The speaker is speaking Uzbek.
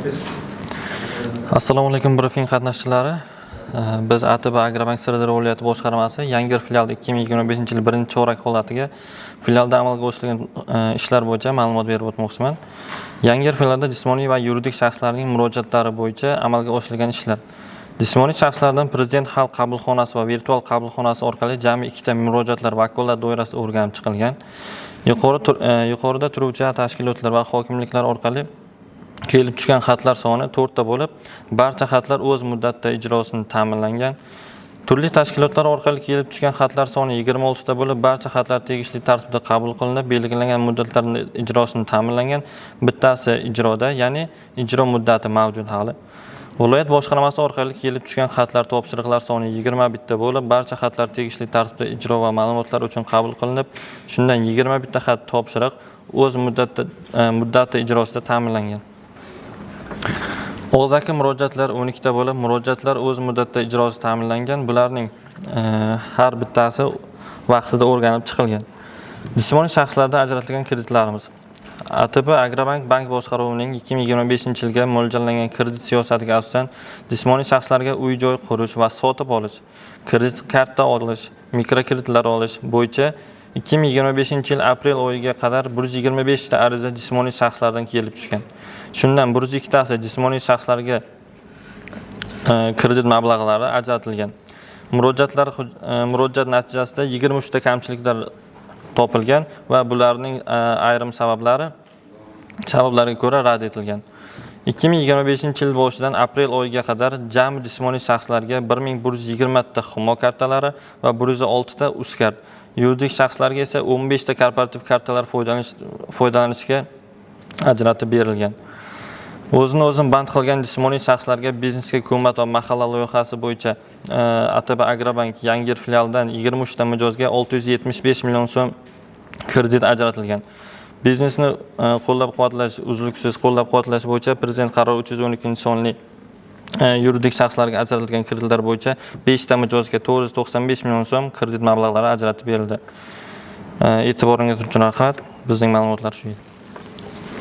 Assalomu alaykum, brifing qatnashchilari. Biz ATB Agrobank Sirdaryo viloyati boshqarmasi Yangiyer filialida 2025-yil birinchi chorak holatiga filialda amalga oshirilgan ishlar bo'yicha ma'lumot berib o'tmoqchiman. Yangiyer filialida jismoniy va yuridik shaxslarning murojaatlari bo'yicha amalga oshirilgan ishlar. Jismoniy shaxslardan Prezident xalq qabulxonasi va virtual qabulxonasi orqali jami ikkita murojaatlar vakolat doirasida o'rganib chiqilgan. Yuqorida turuvchi tashkilotlar va hokimliklar orqali kelib tushgan xatlar soni 4 ta bo'lib, barcha xatlar o'z muddatda ijrosini ta'minlangan. Turli tashkilotlar orqali kelib tushgan xatlar soni 26 ta bo'lib, barcha xatlar tegishli tartibda qabul qilinib, belgilangan muddatlarda ijrosini ta'minlangan. Bittasi ijroda, ya'ni ijro muddati mavjud hali. Viloyat boshqarmasi orqali kelib tushgan xatlar, topshiriqlar soni 21 ta bo'lib, barcha xatlar tegishli tartibda ijro va ma'lumotlar uchun qabul qilinib, shundan 21 ta xat, topshiriq o'z muddati ijrosida ta'minlangan. Og'zaki murojaatlar 12 ta bo'lib, murojaatlar o'z muddatda ijrosi ta'minlangan. Bularning har bittasi vaqtida o'rganib chiqilgan. Jismoniy shaxslardan ajratilgan kreditlarimiz. ATB Agrobank bank boshqaruvining 2025-yilga mo'ljallangan kredit siyosatiga asosan jismoniy shaxslarga uy-joy qurish va sotib olish, kredit karta olish, mikrokreditlar olish bo'yicha 2025-yil aprel oyiga qadar 125 ta ariza jismoniy shaxslardan kelib tushgan. Shundan 102 tasi jismoniy shaxslarga kredit mablag'lari ajratilgan. Murojaat natijasida 23 ta kamchiliklar topilgan va bularning ayrim sabablarga ko'ra rad etilgan. 2025-yil boshidan aprel oyiga qadar jami jismoniy shaxslarga 1120 ta Humo kartalari va 106 ta Uzcard, yuridik shaxslarga esa 15 ta korporativ kartalar foydalanishga ajratib berilgan. O'zini o'zi band qilgan jismoniy shaxslarga biznesga ko'mak va mahalla loyihasi bo'yicha ATB Agrobank Yangiyer filialidan 23 ta mijozga 675 million so'm kredit ajratilgan. Biznesni qo'llab-quvvatlash, uzluksiz qo'llab-quvvatlash bo'yicha Prezident qarori 312-sonli yuridik shaxslarga ajratilgan kreditlar bo'yicha 5 ta mijozga 495 million so'm kredit mablag'lari ajratib berildi. E'tiboringiz uchun rahmat. Bizning ma'lumotlar shu edi.